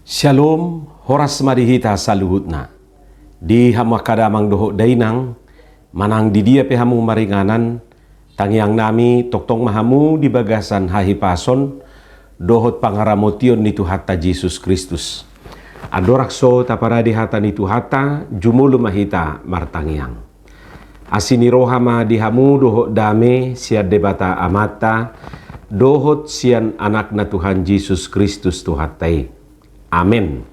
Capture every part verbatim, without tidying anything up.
Syalom, horas ma di hita saluhutna. Di hamu angka damang dohot dainang, manang di dia pe hamu maringanan, tangiang nami tongtong ma hamu di bagasan hahipason dohot pangaramotion ni Tuhanta Jesus Kristus. Andorang so taparade hata ni Tuhanta, jumolo ma hita martangiang. Asi ni roha ma di hamu dohot dame sian Debata Amanta, dohot sian Anakna Tuhan Jesus Kristus Tuhanta i. Amen.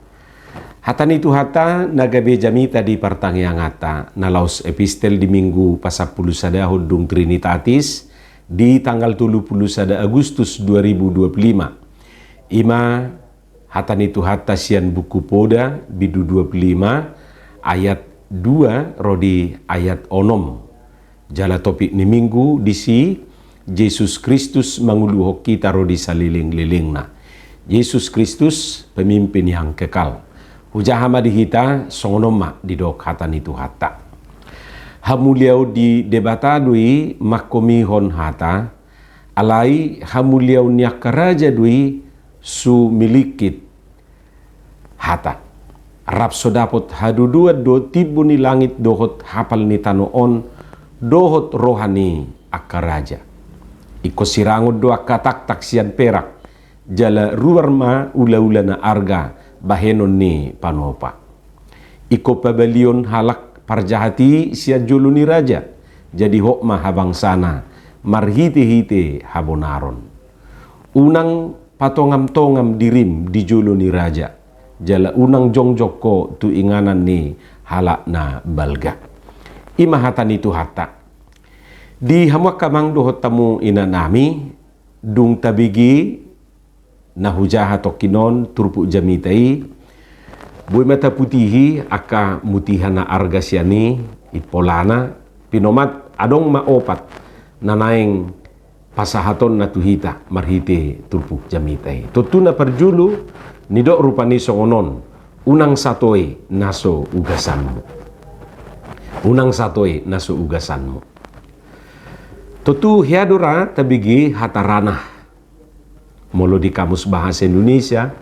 Hata ni Tuhanta na gabe jamita di partangianganta, na laos epistel di Minggu pasampulu sadahon dung Trinitatis, di tanggal tolu pulu sada Agustus dua ribu dua pulu lima. Ima hata ni Tuhanta sian Buku Poda, bindu dua pulu lima, ayat dua ro di ayat onom. Jala topik ni Minggu disi, Jesus Kristus manguluhon hita ro di salelenglelengna. Jesus Kristus, pemimpin yang kekal. Hujaha ma di hita, songon on ma didok hata ni Tuhanta. Hamuliaon di Debata do i mangkomihon hata, alai hamuliaon ni angka raja do i sumilingkit hata. Rap so dapot haduduan do timbo ni langit dohot hapal ni tano on, dohot roha ni angka raja. Ingkon sirangon do angka taktak sian perak, jala ruar ma ulaula na arga bahenon ni panopa. Ingkon pabalihon halak parjahat i sian jolo ni raja, jadi hot ma habangsana marhitehite habonaron. Unang patongamtongam dirim di jolo ni raja, jala unang jongjong ho tu inganan ni halak na balga. Ima hata ni Tuhanta. Di hamu angka amang dohot hamu inanami, dung tabege na hujaha tongkin on turpuk jamita i, boi ma taputihi angka mutiha na arga sian i, impolana, pinomat adong ma opat na naeng pasahatonna tu hita marhite turpuk jamita i. Tontu na parjolo, nidok rupani songon on, unang satoe na so ugasanmu. Unang satoe na so ugasanmu. Tontu hea do ra tabege hata ranah. Molo di Kamus Bahasa Indonesia,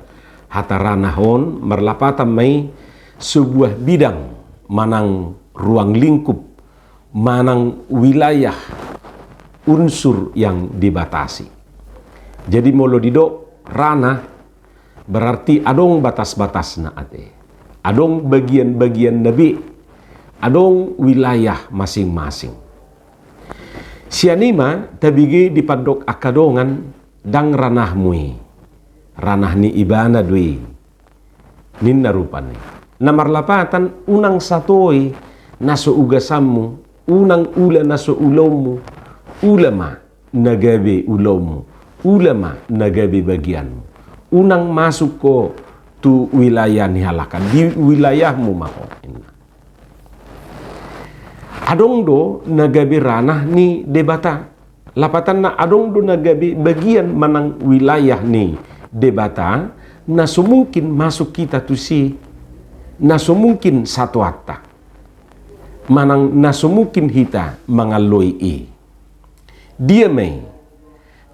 hata ranah on marlapatan ma i sebuah bidang manang ruang lingkup manang wilayah, unsur yang dibatasi. Jadi molo didok ranah, berarti adong batas-batasna ate. Adong bagian-bagianna be. Adong wilayah masing-masing. Sian i ma tabege dipandok angka dongan, ndang ranahmu i. Ranah ni ibana do i. Ninna rupani. Na marlapatan unang satoe na so ugasanmu, unang ula na so ulaonmu, ula ma na gabe ulaonmu, ula ma na gabe bagianmu. Unang masuk ho tu wilayah ni halak an, di wilayahmu ma ho, ninna. Adong do na gabe ranah ni Debata. Lapatanna adong do na gabe bagian manang wilayah ni Debata, na so mungkin masuk hita tusi, na so mungkin satoanta. Manang na so mungkin hita mangalloi i. Dia ma i?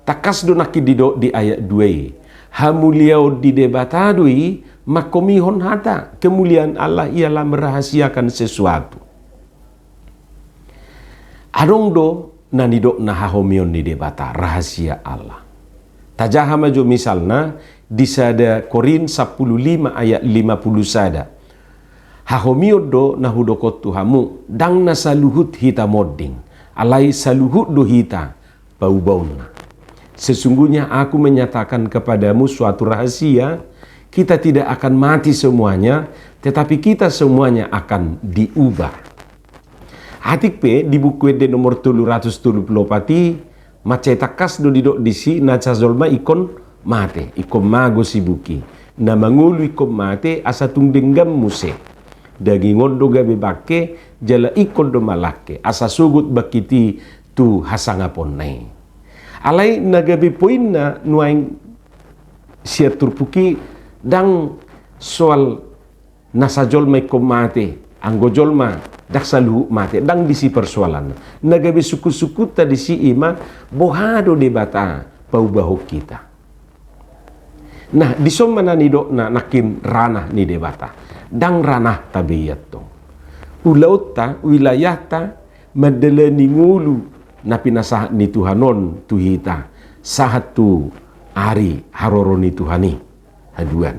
Tangkas do nangkin didok di ayat dua i. Hamuliaon di Debata do i mangkomihon hata. Kemuliaan Allah ialah merahasiakan sesuatu. Adong do na nidokna hahomion ni Debata, rahasia Allah. Tajaha ma jo misalna di sada Korint sampulu lima ayat lima pulu sada. Hahomion do na hudok on tu hamu, ndang na saluhut hita monding, alai saluhut do hita paubaonna. Sesungguhnya aku menyatakan kepadamu suatu rahasia, kita tidak akan mati semuanya, tetapi kita semuanya akan diubah. Atik pe di Buku Ende nomor tolu ratus tolu pulu opat i, mansai tangkas do didok disi na sajolma ingkon mate, ingkon mago si buki. Na mangolu ingkon mate asa tung denggan muse. Daging on do gabe bangke, jala ingkon do malangke asa sogot bangkit i tu hasangaponna i. Alai na gabe poinna nuaeng sian turpuk i ndang soal na sajolma ingkon mate, anggo jolma ndang saluhut mate, ndang disi persoalanna. Na gabe sungkunsungkunta disi ima, boha do Debata paubahon hita. Nah, dison ma na nidokna nangkin ranah ni Debata. Ndang ranahta be i antong. Ulaonta, wilayahta, mandalani ngolu na pinasahat ni Tuhan on tu hita, sahat tu ari haroro ni Tuhan i haduan.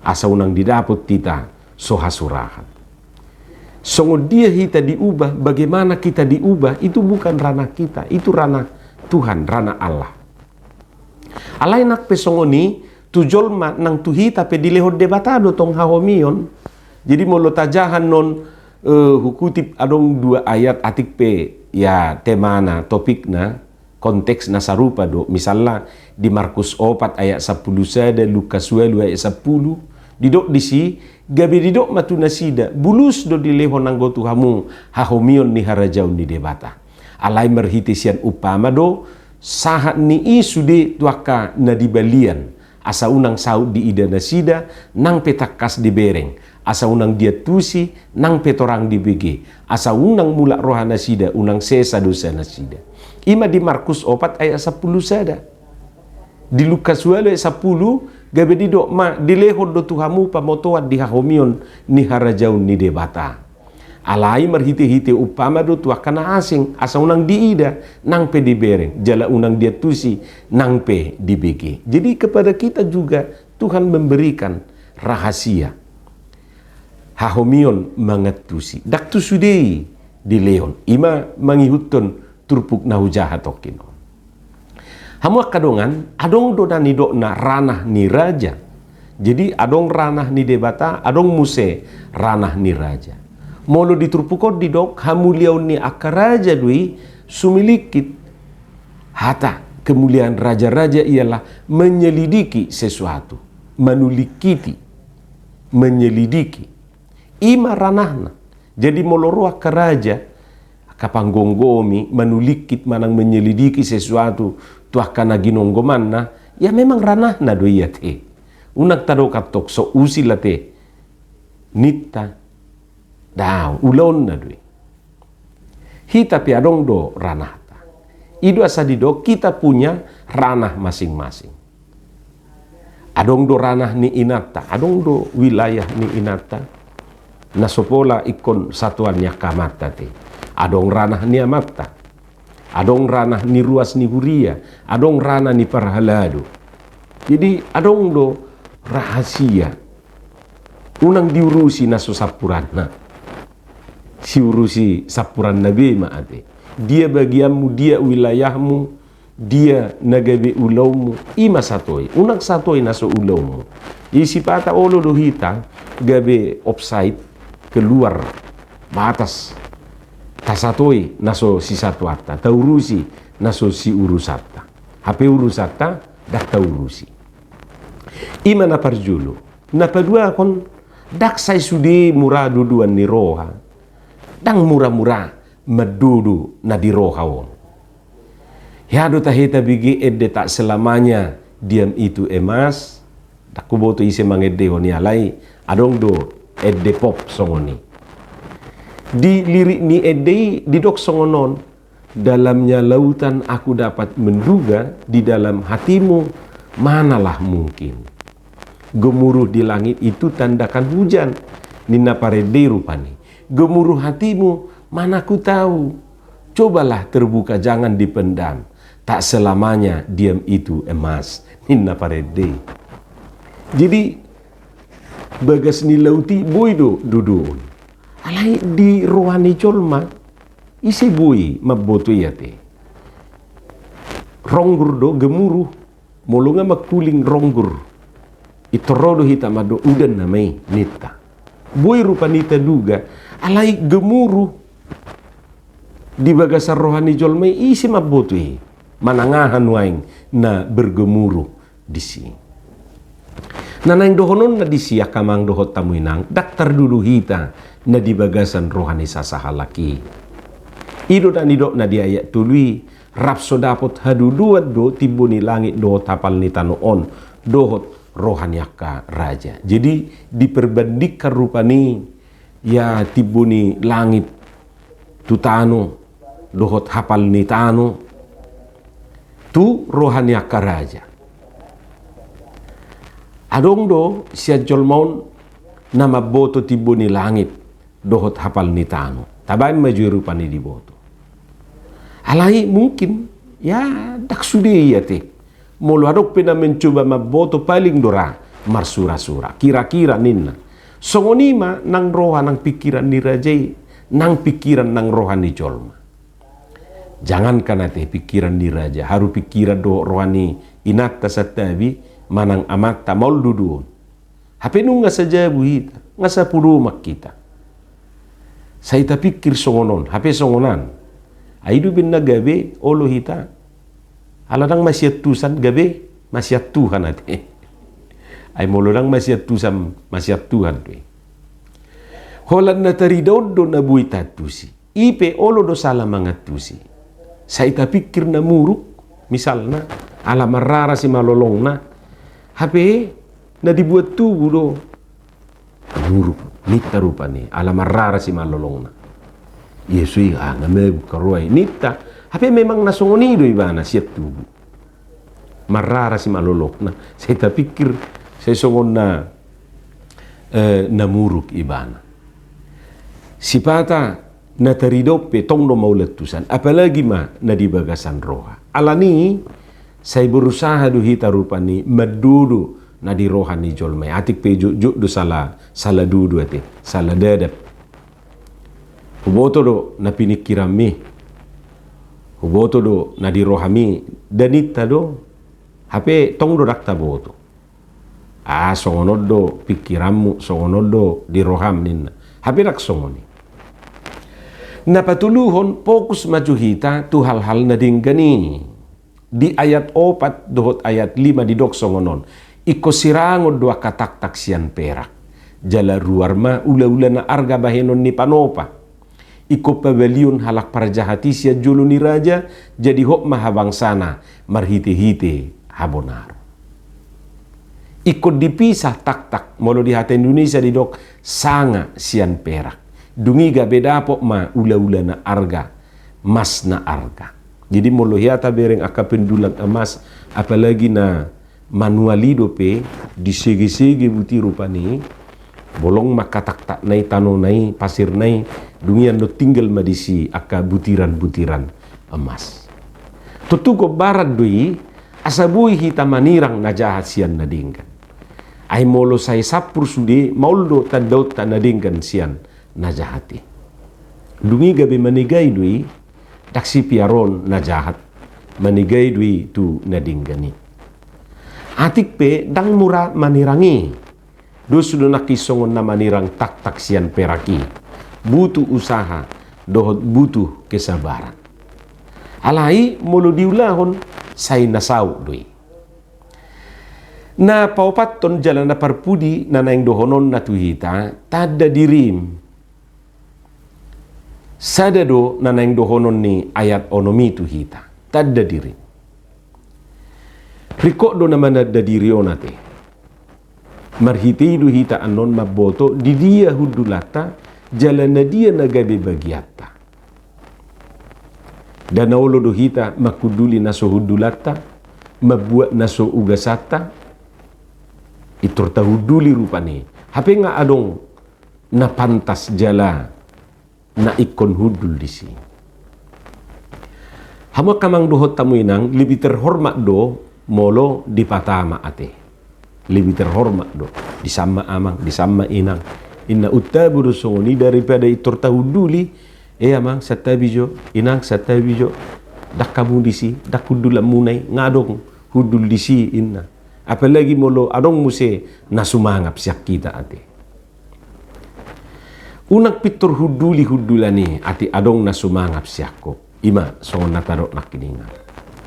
Asa unang didapot hita so hasurahan. Songon dia hita diubah, bagaimana kita diubah, itu bukan ranah kita, itu ranah Tuhan, ranah Allah. Alai nang pe songon i, tu jolma nang tu hita pe dilehon Debata do tong hahomion. Jadi molo tajaha non, eh, hukutip adong dua ayat, atik pe ya temana, topikna, konteksna sarupa do. Misalna di Markus opat ayat sampulu sada, Lukas ualu ayat sampulu, didok disi, gabe didok ma tu nasida, bulus do dilehon anggo tu hamu hahomion ni harajaon ni Debata. Alai marhite sian umpama do, sahat ni i sude tu angka na di balian, asa unang saut diida nasida, nang pe tangkas dibereng, asa unang diantusi, nang pe torang dibege, asa unang mulak roha nasida, unang sesa dosa nasida. I ma di Markus opat ayat sampulu sada. Di Lukas ualu ayat sampulu, gabe didok ma, dilehon do tu hamu pamotoan di hahomion ni harajaon ni Debata. Alai marhite-hite umpama do tu angka na asing, asa unang diida, nang pe dibereng, jala unang diantusi, nang pe dibege. Jadi kepada kita juga Tuhan memberikan rahasia. Hahomion mangantusi. Ndang tu sude i dilehon. I ma mangihuthon turpuk na hujaha tongkin on. Hamu angka dongan, adong do na nidokna ranah ni raja. Jadi adong ranah ni Debata, adong muse ranah ni raja. Molo di turpuk on didok, hamuliaon ni angka raja do i sumilingkit. Hata kemuliaan raja-raja ialah menyelidiki sesuatu, manulingkiti, menyelidiki. I ma ranahna. Jadi molo ro angka raja, angka panggomgomi, manulingkit manang menyelidiki sesuatu tu angka na ginonggomanna, ya memang ranahna do i ate. Unang tadok antong so usil ate ninta. Daong, ulaonna do i. Hita pe adong do ranahta. I do asa didok, kita punya ranah masing-masing. Adong do ranah ni inanta, adong do wilayah ni inanta. Na so pola ingkon satuan ni angka amanta ate. Adong ranah ni amanta. Adong ranah ni ruas ni huria, adong ranah ni parhalado. Jadi adong do rahasia. Unang diurusi na so sampuranna. Siurusi sampuranna be ma ate. Dia bagianmu, dia wilayahmu, dia na gabe ulaonmu, i ma satoi. Unang satoi na so ulaonmu. I sipata olo do hita gabe offside, keluar batas. Tasatoi na so sisatuanta, taurusi na so siurusanta. Hape urusanta ndang taurusi. I ma na parjolo. Na paduahon, ndang sai sude mura duduan ni roha. Ndang mura-mura mandudu na di roha on. Hea do tahe tabege ende tak selamanya diam itu emas. Ndang huboto ise mangendehon i alai adong do ende pop songon i. Di lirik ni ende i didok songon on, dalamnya lautan aku dapat menduga, di dalam hatimu manalah mungkin. Gemuruh di langit itu tandakan hujan, ninna parende i rupani. Gemuruh hatimu, mana ku tahu. Cobalah terbuka, jangan dipendam. Tak selamanya diam itu emas, ninna parende i. Jadi bagas ni laut i boi do duduon. Alai di roha ni jolma, ise boi mamboto i ate. Ronggur do gemuruh. Molo nga mangkuling ronggur, intor ro do hita mandok udan nama i ninta. Boi rupani taduga, alai gemuruh di bagasan roha ni jolma i, ise mamboto i, manang aha nuaeng na bergemuruh disi. Na naeng dohononna disi angka amang dohot hamu inang, ndang tardudu hita na di bagasan roha ni sasahalak i. I do na nidokna di ayat tolu i, rap so dapot haduduan do timbo ni langit dohot hapal ni tano on dohot roha ni angka raja. Jadi diperbandingkan rupani, ya, timbo ni langit tu tano dohot hapal ni tano tu roha ni angka raja. Adong do sian jolma on na mamboto timbo ni langit dohot hapal ni tano. Tabaen ma jo i rupani diboto. Alai mungkin, ya, ndang sude i ate. Molo adong pe na mencoba mamboto, paling do ra marsura-sura, kira-kira ninna. Songon i ma nang roha nang pingkiran ni raja i, nang pingkiran nang roha ni jolma. Jangankan ate pingkiran ni raja, haru pingkiran dohot roha ni inanta santabi manang amanta, maol do on. Hape nunga sajabu hita, nga sapodoman hita. Sai tapingkir songon on, hape songon an. Ai do umbahen na gabe olo hita. Ala ndang masiantusan, gabe masiantuhan ate. Ai molo ndang masiantusan, masiantuhan do i. Holan na tarida on do na boi taantusi. I pe olo do sala mangantusi. Sai tapingkir na muruk, misalna, ala marrara simalolongna. Hape na dibuat tubu do. Muruk, ninta rupani, ala marrara simalolongna. Ia so i, ah, nga mabuk haroa i, ninta. Hape memang na songon i do ibana sian tubu. Marrara simalolongna. Sai tapingkir, sai songon na, eh, na muruk ibana. Sipata na tarida on pe tong do maolantusan, apalagi ma na di bagasan roha. Alani, sai berusaha do hita rupani mandodo na di roha ni jolma i. Atik pe jotjot do sala, sala dodo ate, sala dadap. Huboto do na piningkiranmi. Huboto do na di rohami, da ninta do. Hape tong do ndang taboto. Ah, songon on do pingkiranmu, songon on do di roham ninna. Hape ndang songon i. Na patoluhon, fokus ma jo hita tu hal-hal na denggan i. Di ayat opat dohot ayat lima didok songon on. Ingkon sirangon do angka taktak sian perak. Jala ruar ma ulaula na arga bahenon ni panopa. Ingkon pabalion halak parjahat i sian jolo ni raja, jadi hot ma habangsana marhitehite habonaron. Ingkon dipisah taktak, molo di hata Indonesia didok sanga sian perak. Dung i gabe dapot ma ulaula na arga, mas na arga. Jadi molo hea tabereng angka pendulang emas, apalagi na manual i dope, disegesege buti rupani, bolong ma angka taktakna i, tanona i, pasirna i, dung i annon tinggal ma disi angka butiranbutiran emas. Tontu gombaran do i, asa boi hita manirang na jahat sian na denggan. Ai molo sai sampur sude, maol do tandaonta na denggan sian na jahat i. Dung i gabe manegai do i, ndang sipiaron na jahat, manegai do i tu na denggan i. Atik pe ndang mura manirang i. Dos do nangkin songon na manirang taktak sian perak i. Butuh usaha, dohot butuh kesabaran. Alai molo diulahon, sai na saut do i. Na paopathon jala na parpudi na naeng dohononna tu hita, tanda dirim. Sada do na naeng dohonon ni ayat onom i tu hita, tanda diri. Ringkot do na mananda diri on ate. Marhite i do hita annon mamboto di dia hundulanta, jala na dia na gabe bagianta. Nda na olo do hita manghunduli na so hundulanta, mambuat na so ugasanta, pintor tahunduli rupani. Hape nga adong na pantas jala na ingkon hundul disi. Hamu angka amang dohot hamu inang, lebih terhormat do molo dipatama ate. Lebih terhormat do. Disamma amang, disamma inang. Inna uttabu do songon i daripada pintor tahunduli. Eh amang, santabi jo, inang, santabi jo. Ndang hamu disi, ndang hundulanmuna i, nga adong hundul disi inna. Apalagi molo adong muse na sumangap sian hita ate. Unang pintor hunduli hundulan i, atik adong na sumangap sian ho. I ma songon na tadok nangkiningan.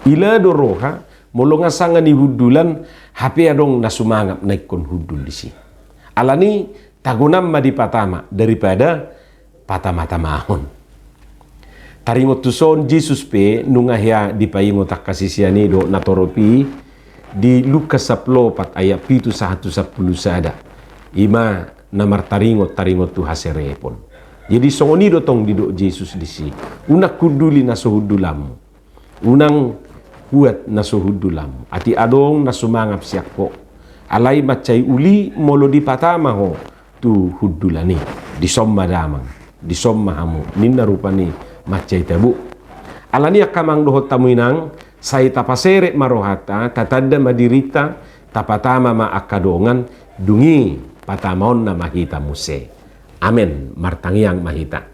Ila do roha, molo nga sanga ni hundulan, hape adong na sumangap na ingkon hundul disi. Alani, tagonan ma dipatama daripada patamatamahon. Taringot tu son Jesus pe nunga hea dipaingot angka sisean i dohot natorop i di Lukas sampulu opat ayat pitu sahat tu sampulu sada. I ma na martaringot, taringot tu haserepon. Jadi songon i do tong didok Jesus disi. Unang hunduli na so hundulanmu. Unang buat na so hundulanmu. Atik adong na sumangap sian ho. Alai mansai uli molo dipatama ho tu hundulan i. Dison ma damang, dison ma hamu, ninna rupani mansai tabo. Alani i angka amang dohot hamu inang, sai tapaserep ma rohanta, tatanda ma dirinta, tapatama ma angka dongan, dung i patamaonna ma hita muse. Amen. Martangiang ma hita.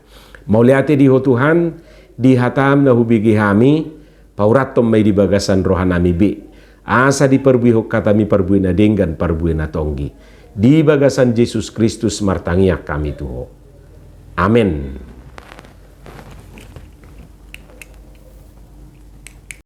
Mauliate di Ho Tuhan, di hataM na hubege hami, paurathon ma i di bagasan rohanami be, asa diparbuehon hataMi parbue na denggan, parbue na tonggi. Di bagasan Jesus Kristus martangiang hami tu Ho. Amen.